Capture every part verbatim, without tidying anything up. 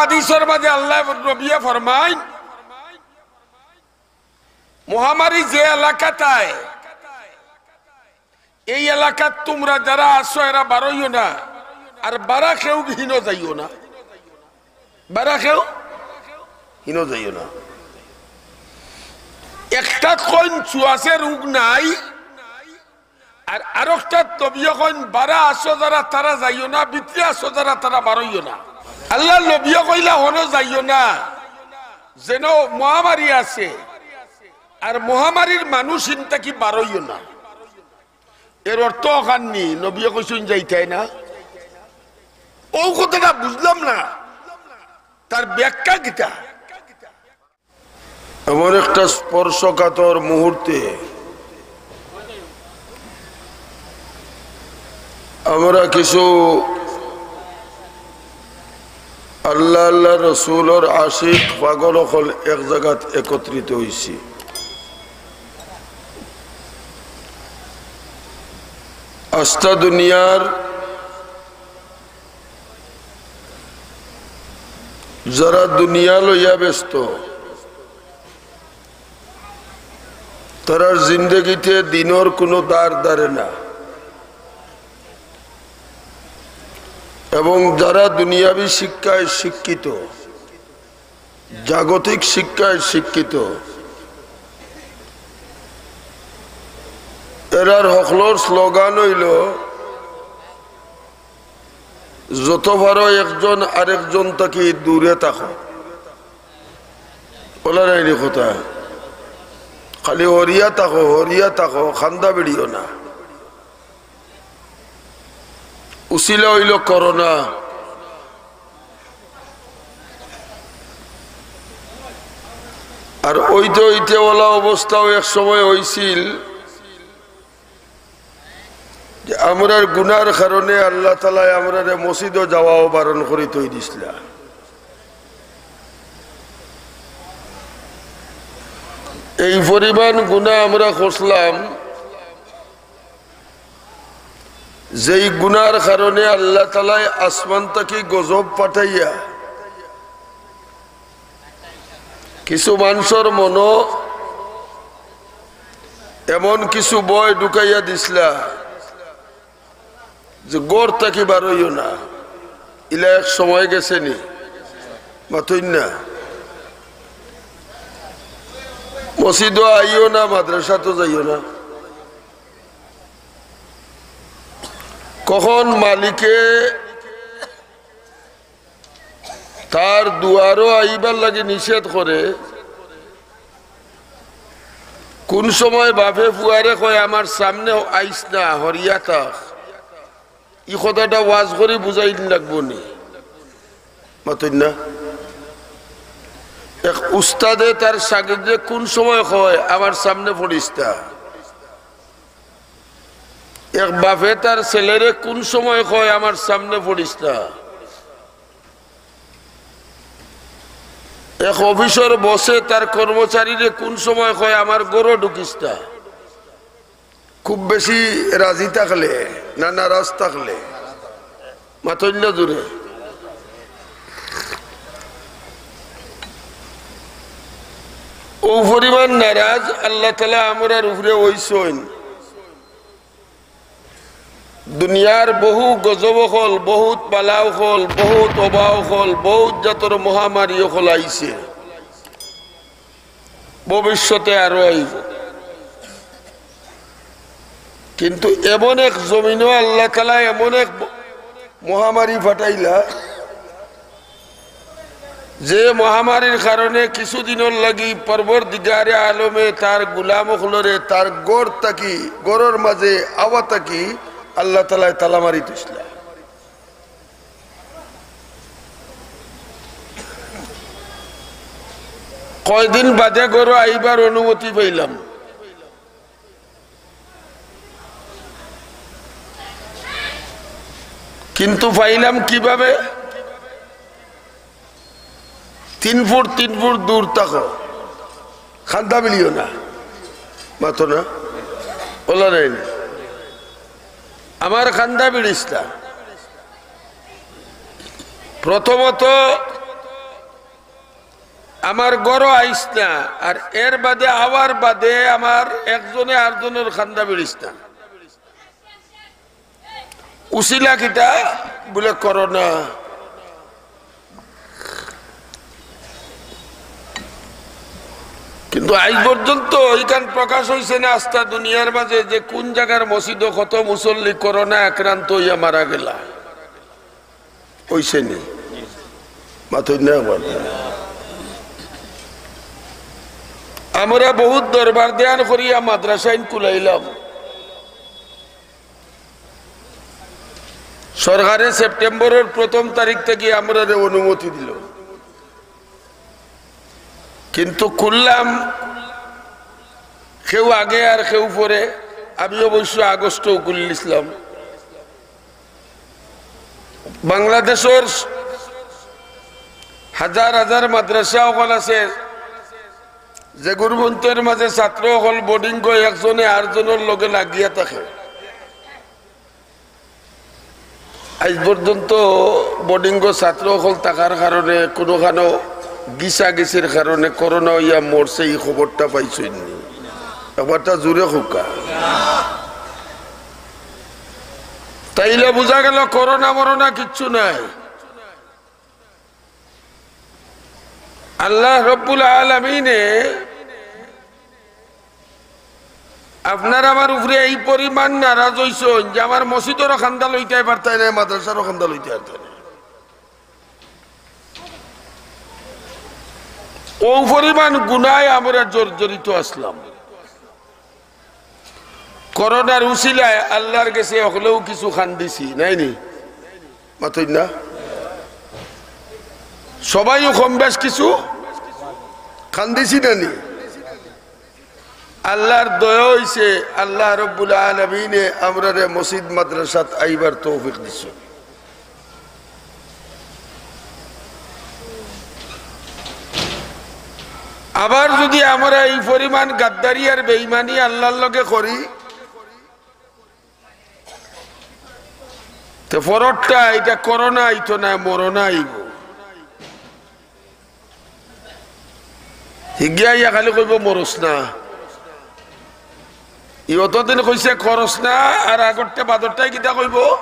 হাদিসর মাঝে আল্লাহ নবিয়ে ফরমাইন, মহামারী যে এলাকাত আয়, এই এলাকাত তুমরা যারা আছো এরা বারইও না, আর বারা কেউ হিনো যাইও না, বারা কেউ হিনো যাইও না। একটাত কইন চুয়াশে রোগ নাই, আর আরোকটাত নবিয়ে কইন বারা আছো যারা তারা যাইও না, ভিতরে আছো যারা তারা বারইও না। আল্লাহর নবিয়ে কইলা হনো যাইও না, যেন মহামারী আছে, আর মহামারীর মানুষ ইন থাকি বারইও না। এর অর্থ অখান নি নবিয়ে কইছইন যাইতায় না? অউ কথাটা বুঝলাম না, তার ব্যাখ্যা কিতা? এমন একটা স্পর্শকাতর মুহূর্তে আমরা কিছু আল্লাহ, আল্লাহ রসুলর আশিক পাগল অকল এক জাগাত একত্রিত অইছি। আস্তা দুনিয়ার যারা দুনিয়া লইয়া ব্যস্ত, তারার জিন্দেগিতে দিনর কুনু ধার ধারে না। এবং যারা দুনিয়াবি শিক্ষায় শিক্ষিত, জাগতিক শিক্ষায় শিক্ষিত, এরার হকলর স্লোগান অইলো, "যত পারো একজন আরেকজন থাকি দূরে থাকো।" অলা নায়নি কথা? খালি হরিয়া থাকো, হরিয়া থাকো, কান্দা বেড়িও না। উছিলা অইলো করোনা। আর অইতে অইতে অলা অবস্থাও এক সময় অইছিল যে আমরার গুনার কারণে আল্লাহ তাআলায় আমরারে মসজিদো যাওয়াও বারণ করি থই দিছলা। এই পরিমাণ গুনা আমরা করছলাম, যেই গুনার কারণে আল্লাহ তাআলায় আসমান থাকি গজব পাঠাইয়া কিছু মানষর মনো এমন কিছু ভয় ঢুকাইয়া দিছলা যে ঘর থাকি বারইও না। ইলা এক সময় গেছে নি? মাতইন না। মসজিদো আইও না, মাদ্রাসাতো যাইও না। কখন মালিকে তার দুয়ারো আইবার লাগি নিষেধ করে, কুন সময় বাপে ফুয়ারে কয়, "আমার সামনে আইস না, হরিয়া থাক", ই কথাটা ওয়াজ করি বুঝাইন লাগবো নি? মাতইন না। এক উস্তাদে তার শাগির্দরে কুন সময় কয়, "আমার সামনে পড়িস না"? এক বাপে তার ছেলেরে কুন সময় কয়, "আমার সামনে পড়িস না"? এক অফিসর বসে তার কর্মচারীরে কুন সময় কয়, "আমার ঘরো ঢুকিস না"? খুব বেশি রাজি থাকলে না নারাজ থাকলে? মাতইন না জোরে। অউ পরিমাণ নারাজ আল্লাহ তাআলা আমরার উপরে অইছইন। দুনিয়ার বহু গজব অকল, বহুত বালা অকল, বহুত ওবা অকল, বহুত জাতর মহামারী অকল আইছে, ভবিষ্যতে আরো আইবো। কিন্তু এমন এক জমিনো আল্লাহ তাআলা এমন এক মহামারী পাঠাইলা, যে মহামারীর কারণে কিছুদিনর লাগি পরওয়ারদিগারে আলমে তার গোলাম অকলরে তার ঘর থাকি, ঘরর মাঝে আওয়া থাকি আল্লাহ তাআলায় তালা মারি থইছলা। কয়দিন বাদে ঘরো আইবার অনুমতি পাইলাম, কিন্তু পাইলাম কিভাবে? তিন ফুট তিন ফুট দূর থাকো, কান্দা বেড়িও না। মাতো না, অলা নায়নি। আমার কান্দা বেড়িস না। প্রথমত আমার ঘরো আইস না, আর এর বাদে আওয়ার বাদে আমার একজনে আরজনর কান্দা বেড়িস না। উছিলা কিতা? বুলে করোনা। কিন্তু আইজ পর্যন্ত ইখান প্রকাশ অইছে না আস্তা দুনিয়ার মাঝে যে কুন জাগার মসজিদো কত মুসল্লি করোনা আক্রান্ত অইয়া মারা গেলা। অইছে নি? মাতইন না একবার। আমরা বহুত দরবার দেয়ান করিয়া মাদ্রাসাইন খুলাইলাম। সরকারে সেপ্টেম্বরর প্রথম তারিখ থাকি আমরারে অনুমতি দিল, কিন্তু খুললাম কেউ আগে আর কেউ পরে। আমি অবশ্য আগস্টও খুলিলিছলাম। বাংলাদেশর হাজার হাজার মাদ্রাসা অকল আছে, যেগুর ভিতর মাঝে ছাত্র অকল বোর্ডিংও একজনে আরজনর লগে লাগিয়া থাকে। আইজ পর্যন্ত বোর্ডিংও ছাত্র অকল থাকার কারণে কুনুখানো গিসাগিসির কারণে করোনা অইয়া মরছে, ই খবরটা পাইছইন নি? একবারটা জুরে কউক্কা। তাইলে বুঝা গেল করোনা মরোনা কিচ্ছু নাই। আল্লাহ রব্বুল আলামিনে আপনার আমার উপরে এই পরিমাণ নারাজ অইছইন যে আমার মসজিদরও কান্দা লইতায় পারতায় নায়, মাদ্রাসারও কান্দা লইতায় পারতায় নায়। অউ পরিমাণ গুনায় আমরা জর্জরিত আছলাম। করোনার উছিলায় আল্লার গেছে হকলেউ কিছু কান্দিছি, নায় নি? মাতইন না? সবাইও কম বেশ কিছু কান্দিছি না নি? আল্লার দয়া অইছে, আল্লাহ রব্বুল আলামিনে আমরারে মসজিদ মাদ্রাসাত আইবার তৌফিক দিছইন। আবার যুদি আমরা ই পরিমাণ গাদ্দারি আর বেইমানি আল্লার লগে করি, তে পররটা ইটা করোনা আইতো নায়, মরোনা আইবো। হিগিয়া ইয়া খালি কইবো, "মরস না।" ই অতদিন কইছে, "করস না", আর আগরটা বাদরটায় কিতা কইবো?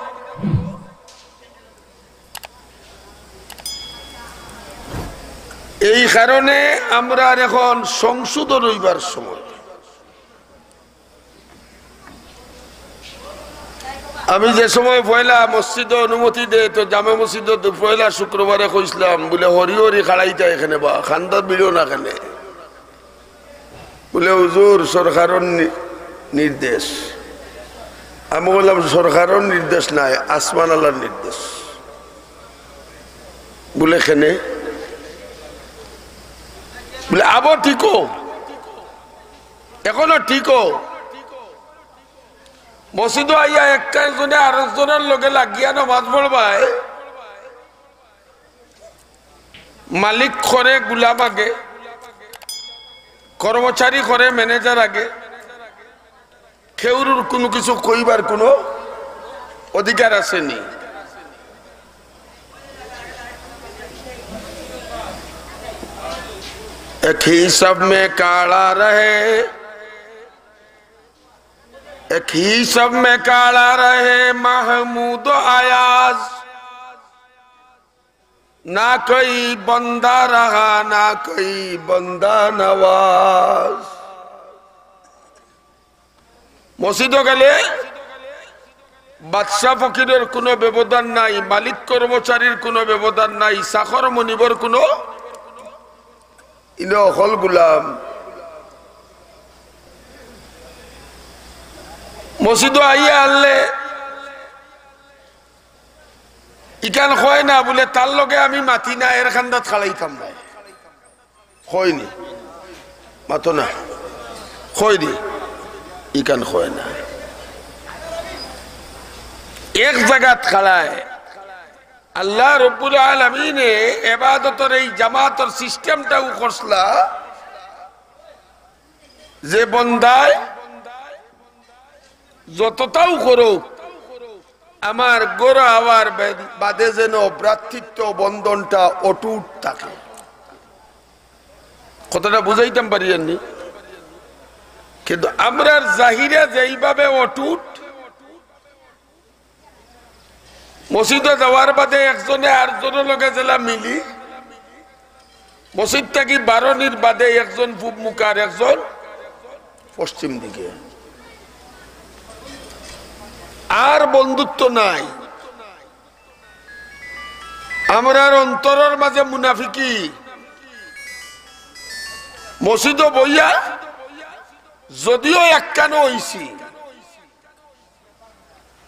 এই কারণে আমরার এখন সংশোধন অইবার সময়। আমি যে সময় পয়লা মসজিদো অনুমতি দেয়, তো জামে মসজিদো তো পয়লা শুক্রবারে কইছলাম, বুলে, "হরি হরি খাড়াইতা এখানে বা, কান্দাত ভিড়ো না কেনে?" বুলে, "হুজুর, সরকারর নি-, নির্দেশ।" আমি কইলাম, "সরকারর নির্দেশ নায়, আসমান আলার নির্দেশ।" বুলে, "কেনে?" বুলে, "আবো ঠিকও, এখনো ঠিকও।" মসজিদো আইয়া একটা একজনে আরকজনর লগে লাগিয়া নমাজ পড়বায়, মালিক করে গুলাম আগে, কর্মচারী করে ম্যানেজার আগে, কেউরুর কুনু কিছু কইবার কুনু অধিকার আছে নি। এক হিসাব মে কাড়া রহে, এক হিসাব মে কাড়া রহে মাহমুদ আয়াজ। না কই বন্দা রহা, না কই বন্দা নওয়াজ। মসজিদো গেলে বাদশা ফকিরের কুনু ব্যবধান নাই, মালিক কর্মচারীর কুনু ব্যবধান নাই, চাকর মনিবর কুনু, ইনো অকল গুলাম। মসজিদো আইয়া আনলে ইখান কয় না বুলে, "তার লগে আমি মাতি না, এর কান্দাত খাড়াইতাম না।" কয় নি? মাতো না। কয় নি? ইখান কয় না। এক জাগাত খাড়ায়। আল্লাহ রব্বুল আলামিনে এবাদতর এই জামাতর সিস্টেমটাও করছলা যে বন্দায় যতটাও করুক, আমার ঘরো আওয়ার বে-, বাদে যেন ভ্রাতৃত্ব বন্ধনটা অটুট থাকে। কথাটা বুঝাইতাম পারিয়ার নি? কিন্তু আমরার জাহিরে যেইভাবে অটুট, মসজিদো যাওয়ার বাদে একজনে আরজনর লগে যেলা মিলি, মসজিদ থাকি বারনির বাদে একজন পূব মুখা আর একজন পশ্চিম দিকে। আর বন্ধুত্ব নাই। আমরার অন্তরর মাঝে মুনাফিকি। মসজিদো বইয়া যদিও একখানো অইছি,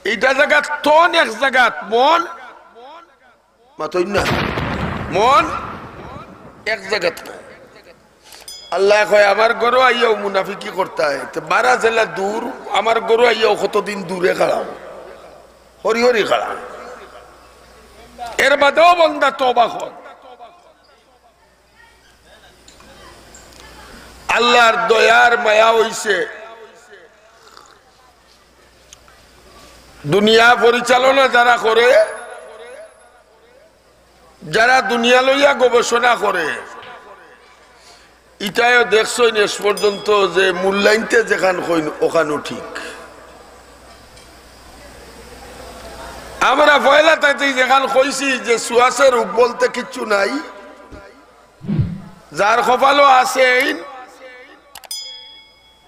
ইটা জাগাত তন এক জাগাত মন, মাতইন না, মন এক জাগাত না। আল্লায় কয়, "আমার ঘরো আইয়াও মুনাফিকি করতায়, তে বারা যেলা দূর, আমার ঘরো আইয়াও কতদিন দূরে খাড়াও, হরি হরি খাড়াও।" এর বাদেও বন্দা তওবা কর। আল্লার দয়ার মায়া অইছে, দুনিয়া পরিচালনা যারা করে, যারা দুনিয়া লইয়া গবেষণা করে, ইটায়ও দেখছইন শেষ পর্যন্ত যে মূল্যায়নতে যেখান কইন, ওখানও ঠিক। আমরা পয়লা তাইতেই যেখান কইছি যে ছুয়াছে রোগ বলতে কিচ্ছু নাই, যার কপালো আছে এইন,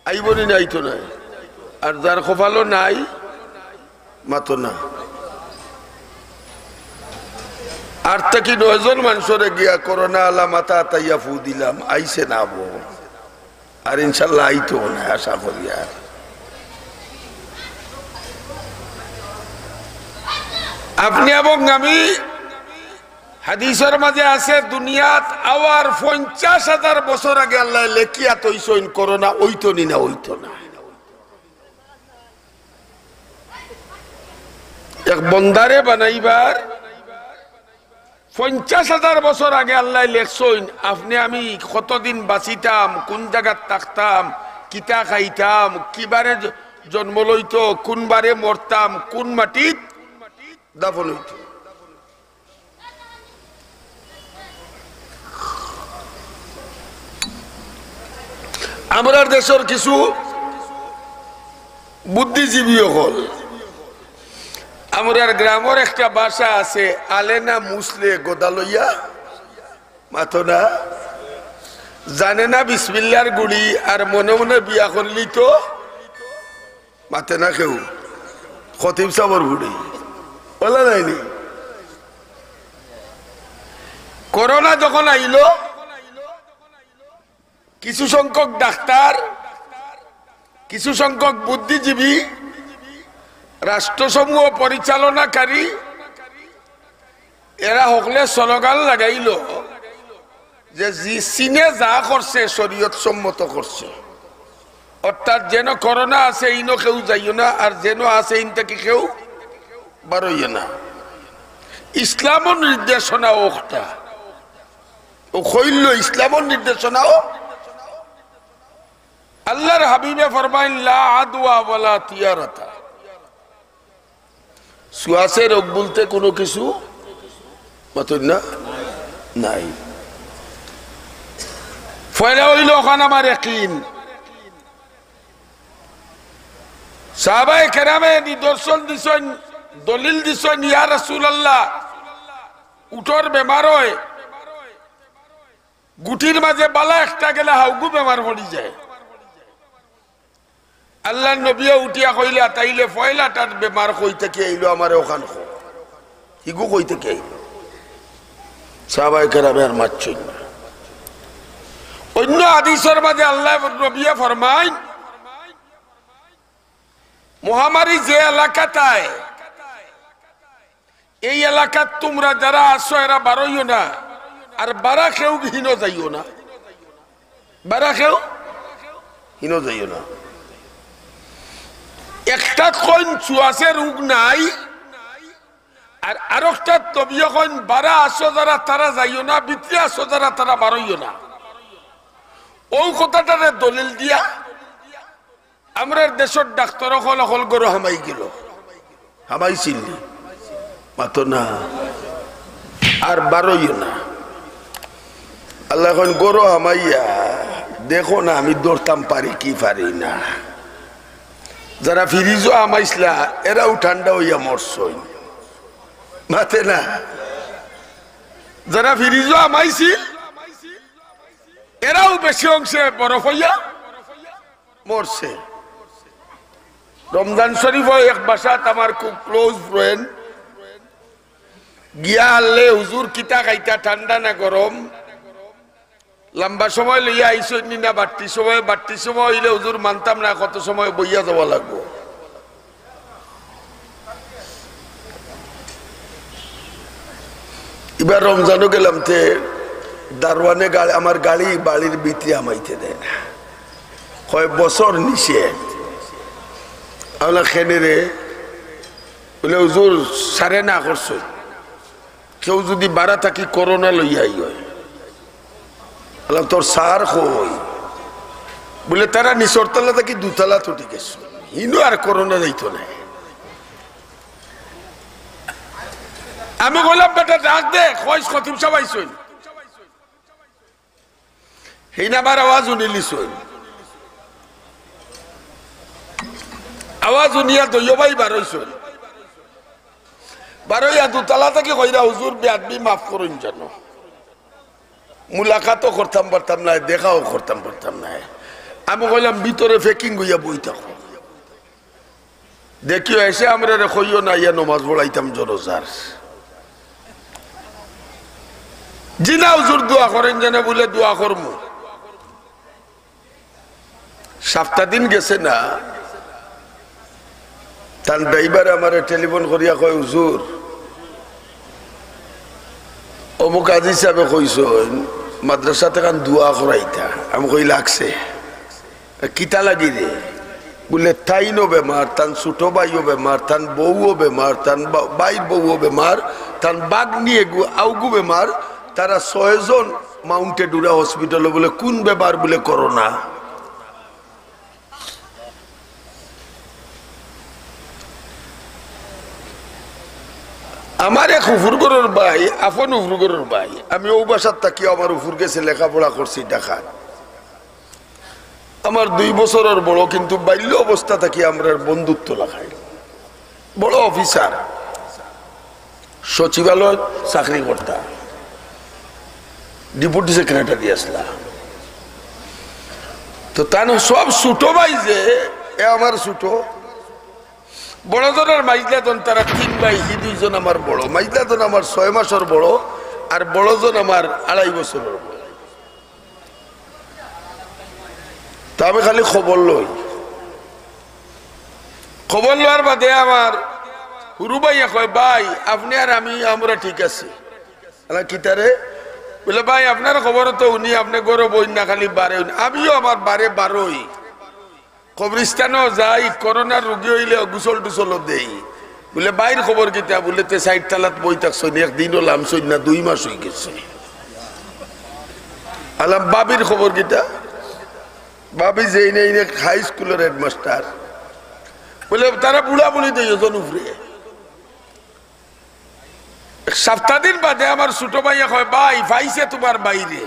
আইবো নি না, আইতো নায়। আর যার কপালো নাই, মাতো না। আর থাকি নয়জন মানষরে গিয়া করোনা আলা মাথা আতাইয়া ফু দিলাম, আইছে না বো। আর ইনশাল্লাহ আইতো না, আশা করি। আর আপনি এবং আমি, হাদিসর মাঝে আছে, দুনিয়াত আওয়ার পঞ্চাশ হাজার বছর আগে আল্লায় লেখিয়া থইছইন, করোনা অইতো নি না অইতো না। এক বন্দারে বানাইবার পঞ্চাশ হাজার বছর আগে আল্লায় লেখছইন, আপনে আমি কতদিন বাঁচিতাম, কুন জাগাত থাকতাম, কিতা খাইতাম, কিবারে জ-, জন্ম লইতো, কুনবারে মরতাম, কুন মাটিত দাফন অইতো। আমরার দেশর কিছু বুদ্ধিজীবী অকল, আমরার গ্রামর একটা ভাষা আছে, আলে না মুসলে গদা লইয়া, মাতো না, জানে না বিসমিল্লার গুড়ি, আর মনে মনে বিয়া করলি তো মাতে না কেউ, খতিব সাবর বুড়ি, বলা যায়নি। করোনা যখন আইলো, কিছু সংখ্যক ডাক্তার, কিছু সংখ্যক বুদ্ধিজীবী, রাষ্ট্রসমূহ পরিচালনাকারী, এরা হকলে স্লোগান লাগাইলো যে জি-, চীনে যা করছে শরীয়ত সম্মত করছে, অর্থাৎ যেন করোনা আছে ইনো কেউ যাইও না, আর যেন আছে ইন থাকি কেউ বারইও না। ইসলামর নির্দেশনা ওখটা, ও কইল ইসলামর নির্দেশনাও। আল্লাহর হাবিবে ফরমাইন, "লা আদওয়া ওয়ালা তিয়ারাতা।" ছুয়াছে রোগ বলতে কোনো কিছু মাতইন না, নাই। পয়লা অইল ওখান আমার ইয়াকিন। সাহাবায়ে কেরামে নিদর্শন দিছইন, দলিল দিছইন, ইয়া রাসূলুল্লাহ, উটর বেমার অয়, গুটির মাঝে বালা একটা গেলে হাউগু বেমার পড়ি যায়। আল্লাহর নবীয়ে উঠিয়া কইলা, "তাইলে পয়লাটার বেমার কই থাকি আইলো, আমারে ওখান কও। হিগু কই থাকি আইলো?" সাহাবায়ে কেরামে আর মাতছইন না। অন্য হাদিসর মাঝে আল্লাহর নবীয়ে ফরমাইন, "মহামারী যে এলাকাতায়, এই এলাকাত তুমরা যারা আছো, এরা বারইও না, আর বারা কেউ হিনো যাইও না, বারা কেউ হিনো যাইও না।" একটাত কইন ছুয়াছে রোগ নাই, আর আরোকটাত নবীয়ে কইন, "বারা আছো যারা, তারা যাইও না, ভিতরে আছো যারা, তারা বারইও না।" ও কথাটারে দলিল দিয়া আমরার দেশর ডাক্তার অকল অকল গরু হামাই গেল, হামাই চিনলি মাতো না, আর বারইও না। আল্লায় কইন, "গরো হামাইয়া দেখো না, আমি ধরতাম পারি কি পারি না।" যারা ফ্রিজো হামাইছলা, এরাও ঠান্ডা অইয়া মরছইন। মাতে না। যারা ফ্রিজো হামাইছিল, এরাও বেশি অংশে বরফ অইয়া মরছে। রমজান শরীফো এক বাসাত আমার খুব close friend গিয়া হারলে, "হুজুর, কিতা খাইতা, ঠান্ডা না গরম?" লম্বা সময় লইয়া আইছইন নি না, বাট্টি সময়, বাট্টি সময় অইলে, "হুজুর, মানতাম না, কত সময় বইয়া যাওয়া লাগবো।" ইবার রমজানো গেলাম, তে দারোয়ানে গাড়ি, আমার গাড়ি বাড়ির ভিতরে হামাইতে দেয় না, কয়, "বছর নিষেধ।" আমরা, "কেনে রে?" বলে, "হুজুর, সারে না করছইন, কেউ যুদি বারা থাকি করোনা লইয়া আই অয়।" বললাম, "তোর স্যার কই?" বলে, "তারা নিচর তলা থাকি দুতলাত উঠি গেছে, হিনো আর করোনা যাইতো নায়।" আমি কইলাম, "বেটা, ডাক দে, কইস খতিব সাব আইছইন।" হেইন আবার আওয়াজ হুনিলিছইন। আওয়াজ হুনিয়া দুইও ভাই বারইছইন। বারইয়া দুতলা থাকি কইরা, "হুজুর, বেয়াদবি মাফ করইন যেন। মুলাকাতও করতাম পারতাম নায়, দেখাও করতাম পারতাম নায়।" আমি কইলাম, "ভিতরে packing অইয়া বই থাকো।" দেখিও, এসে আমরারে কইও না, ইয়া নমাজ পড়াইতাম জনাজার। জি না হুজুর, দোয়া করইন যেন, বলে দোয়া করমু। সাপ্তা দিন গেছে না, তান ড্রাইভারে আমারে টেলিফোন করিয়া কয়, "হুজুর, অমুক আজি সাবে কইছইন, মাদ্রাসাত এখান দোয়া করাইতা।" আমি কই, "লাগছে।" "কিতা লাগি রে?" বলে, "তাইনও বেমার, তান ছোট ভাইও বেমার, তান বউও বেমার, তান বা-, ভাইর বউও বেমার, তান বাগনি এগু, আউগু বেমার, তারা ছয়জন মাউন্টেড উড়া হসপিটালো।" বলে, "কুন বেমার?" বলে, "করোনা।" আমার এক উফুর ঘরর ভাই, আপন উফুর ঘরর ভাই, আমি অউ বাসাত থাকি, আমার উফুর গেছে লেখাপড়া করছি ঢাকাত। আমার দুই বছরর বড়, কিন্তু বাল্য অবস্থা থাকি আমরার বন্ধুত্ব লাগাই। বড় অফিসার, সচিবালয়ত চাকরি করতা, ডেপুটি সেক্রেটারি আছলা। তো তান সব ছোট ভাই যে, এ আমার ছোট, বড়জনর মাইজলাজন, তারা তিন ভাই, ই দুইজন আমার বড়। মাইজলাজন আমার ছয় মাসর বড়, আর বড়জন আমার আড়াই বছরর বড়। তা আমি খালি খবর লই। খবর লওয়ার বাদে আমার হুরু ভাইয়ে কয়, "ভাই, আপনে আর আমি, আমরা ঠিক আছি।" আলা, "কিতারে?" বলে, "ভাই, আপনার খবর তো হুনি, আপনে ঘরো বইন না, খালি বারে হুনি।" আমিও আমার বারে বারই। কবরিস্তানো যাই, করোনার রুগী অইলে গোসল টুসলও দেই। বলে, "ভাইর খবর কিতা?" বলে, "তে চাইর তালাত বই থাকছইন, একদিনও লামছইন না, দুই মাস অইগেছে।" আলাম, "ভাবির খবর কিতা?" ভাবি যে ইনে ইনে হাই স্কুলর হেডমাস্টার। বলে, "তারা বুড়া বুড়ি দুইজন উফরে।" এক সাপ্তা দিন বাদে আমার ছোট ভাইয়ে কয়, "ভাই, পাইছে তুমার ভাইরে।"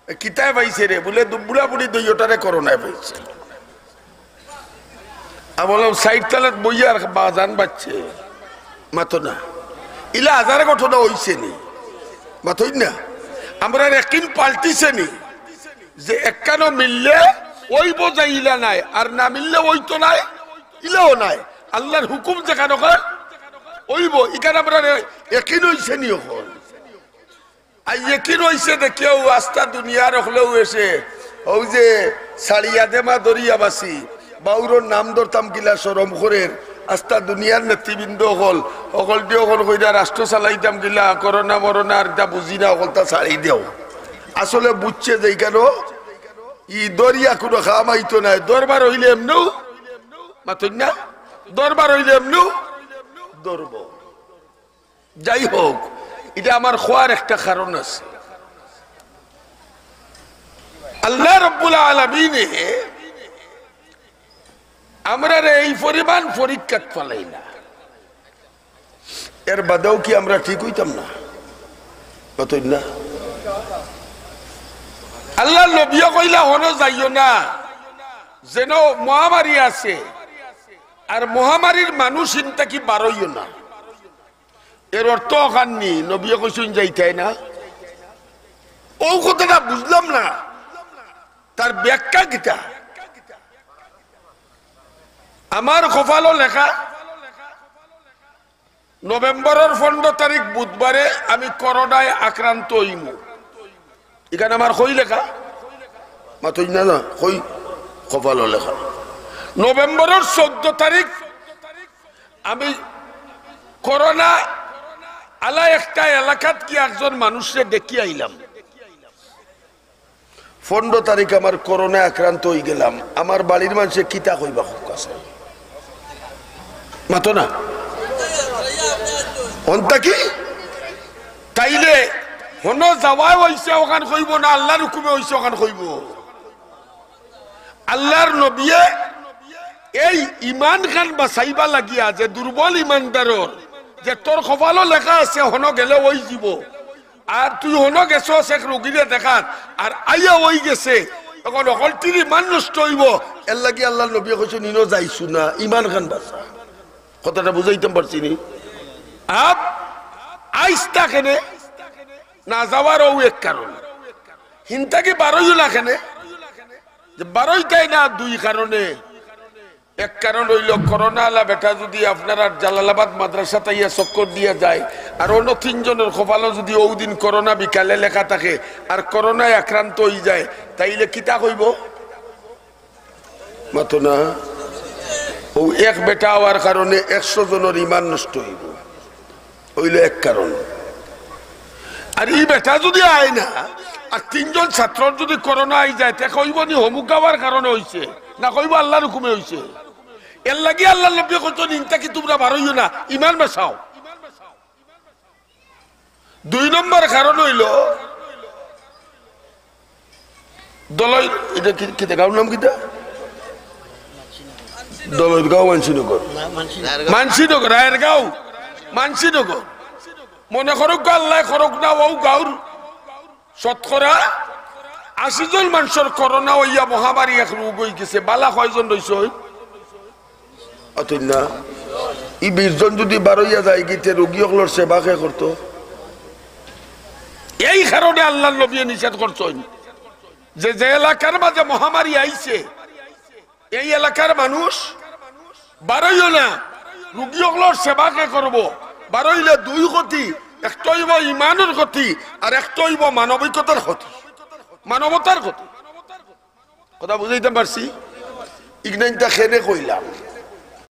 "এ, কিতায় পাইছে রে?" বলে, "দু-, বুড়া বুড়ি দুইওটারে করোনায় পাইছে।" আমি বললাম, "চাইর তালাত বইয়া আর বাজান বাজছে, মাতো না।" ইলা হাজার ঘটনা অইছে নি, মাতইন না। আমরার একিন পাল্টিছে নি, যে একখানো মিললে অইবো, যাই ইলা নায়, আর না মিললে অইতো নায়, ইলাও নায়। আল্লার হুকুম যেখানো কয় অইবো, ইখান আমরার একিন অইছে নি অখন। আর একিন অইছে দেখিয়াউ আস্তা দুনিয়ার অকলেউ এসে, অউ যে ছাড়িয়া দেমা দরিয়া বাসি, বাউরর নাম ধরতাম কিলা শরম করের, আস্তা দুনিয়ার নেতৃবৃন্দ অকল, অকলটি অকল কইরা রাষ্ট্র চালাইতাম কিলা, করোনা মরোনা আর ইতা বুঝি না, অকলতা ছাড়ি দেও। আসলে বুঝছে যে ইখানো ই দরিয়া কুনু কাম আইতো নায়, দরবার অইলে এমনেউ, মাতইন না, দরবার অইলে এমনেউ ধরবো। যাই হোক, ইটা আমার কওয়ার একটা কারণ আছে। আল্লাহ রাব্বুল আলামিনে আমরারে এই পরিমাণ পরীক্ষাত ফালাইলা, এর বাদেও কি আমরা ঠিক অইতাম না? মাতইন না। আল্লাহর নবীয়ে কইলা, "হনো যাইও না, যেন মহামারী আছে, আর মহামারীর মানুষ ইন থাকি বারইও না।" এর অর্থ অখান নি, নবীয়ে কইছইন যাইতায় না। অউ কথাটা বুঝলাম না, তার ব্যাখ্যা কিতা? আমার কপালো লেখা নভেম্বরর পনরো তারিখ বুধবারে আমি করোনায় আক্রান্ত অইমু। ইখান আমার কই লেখা? মাতইন না, না, কই কপালো লেখা? নভেম্বরর চৌদ্দ তারিখ আমি করোনা আলা একটা এলাকাত গিয়া একজন মানুষরে দেখি আইলাম। পনরো তারিখ আমার করোনায় আক্রান্ত অইগেলাম, আমার বাড়ির মানষে কিতা কইবা? খুব কাছে মাতো না। অন্তা কি? তাইলে হনো যাওয়ায় অইছে অখান কইবো না, আল্লাহর হুকুমে অইছে অখান কইবো? আল্লাহর নবীয়ে এই ইমান খান বাঁচাইবা লাগিয়া, যে দুর্বল ইমানদারর, যে তোর কপালো লেখা আছে হনো গেলে অইযিবো, আর তুই হনো গেছস এক রুগীরে দেখাত, আর আইয়া অইগেছে, অখন অকলটির ইমান নষ্ট অইবো। এর লাগি আল্লাহর নবীয়ে কইছইন, "ইনো যাইছু না, ইমান খান বাঁচা।" কথাটা বুঝাইতাম পারছি নি? আব আইস্তা কেনে না যাওয়ার অউ এক কারণ, হিন থাকি বারইও না কেনে, যে বারইতায় না দুই কারণে। এক কারণ অইলো, করোনা আলা বেটা যুদি আপনারার জালালাবাদ মাদ্রাসাত আইয়া চক্কর দিয়া যায়, আর অন্য তিনজনর কপালো যুদি অউ দিন করোনা বিকালে লেখা থাকে, আর করোনায় আক্রান্ত অইযায়, তাইলে কিতা কইবো? মাতো না। অউ এক বেটা অওয়ার কারণে একশো জনর ইমান নষ্ট অইবো, অইলো এক কারণ। আর ই বেটা যুদি আয় না, আর তিনজন ছাত্রর যুদি করোনা আইযায়, তে কইবো নি হমুক গাওয়ার কারণে অইছে, না কইবো আল্লাহর হুকুমে অইছে? এর লাগি আল্লাহর নবীয়ে কইছইন, "ইন থাকি তুমরা বারইও না, ইমান বাঁচাও।" দুই নম্বর কারণ অইলো, দলই, ইটা কি, কিতা গাঁওর নাম কিতা? দলইর গাঁও, মানসিনগর। মানসিনগর, আয়ের গাঁও, মানসিনগর। মনে করউক্কা, আল্লায় করউক না, অউ গাঁওর শতকরা আশি জন মানষর করোনা অইয়া মহামারী এক রোগ অইগেছে। বালা কয়জন রইছইন? অতএব না, ই বিশ জন যুদি বারইয়া যায়গি, তে রুগী অকলর সেবা কে করতো? এই কারণে আল্লাহর নবীয়ে নিষেধ করছইন যে, যে এলাকার মাঝে মহামারী আইছে, এই এলাকার মানুষ বারইও না, রুগী অকলর সেবা কে করবো? বারইলে দুই ক্ষতি, একটা অইবো ইমানর ক্ষতি, আর একটা অইবো মানবিকতার ক্ষতি, মানবতার ক্ষতি। কথা বুঝাইতাম পারছি? ইগনাইনতা কেনে কইলাম,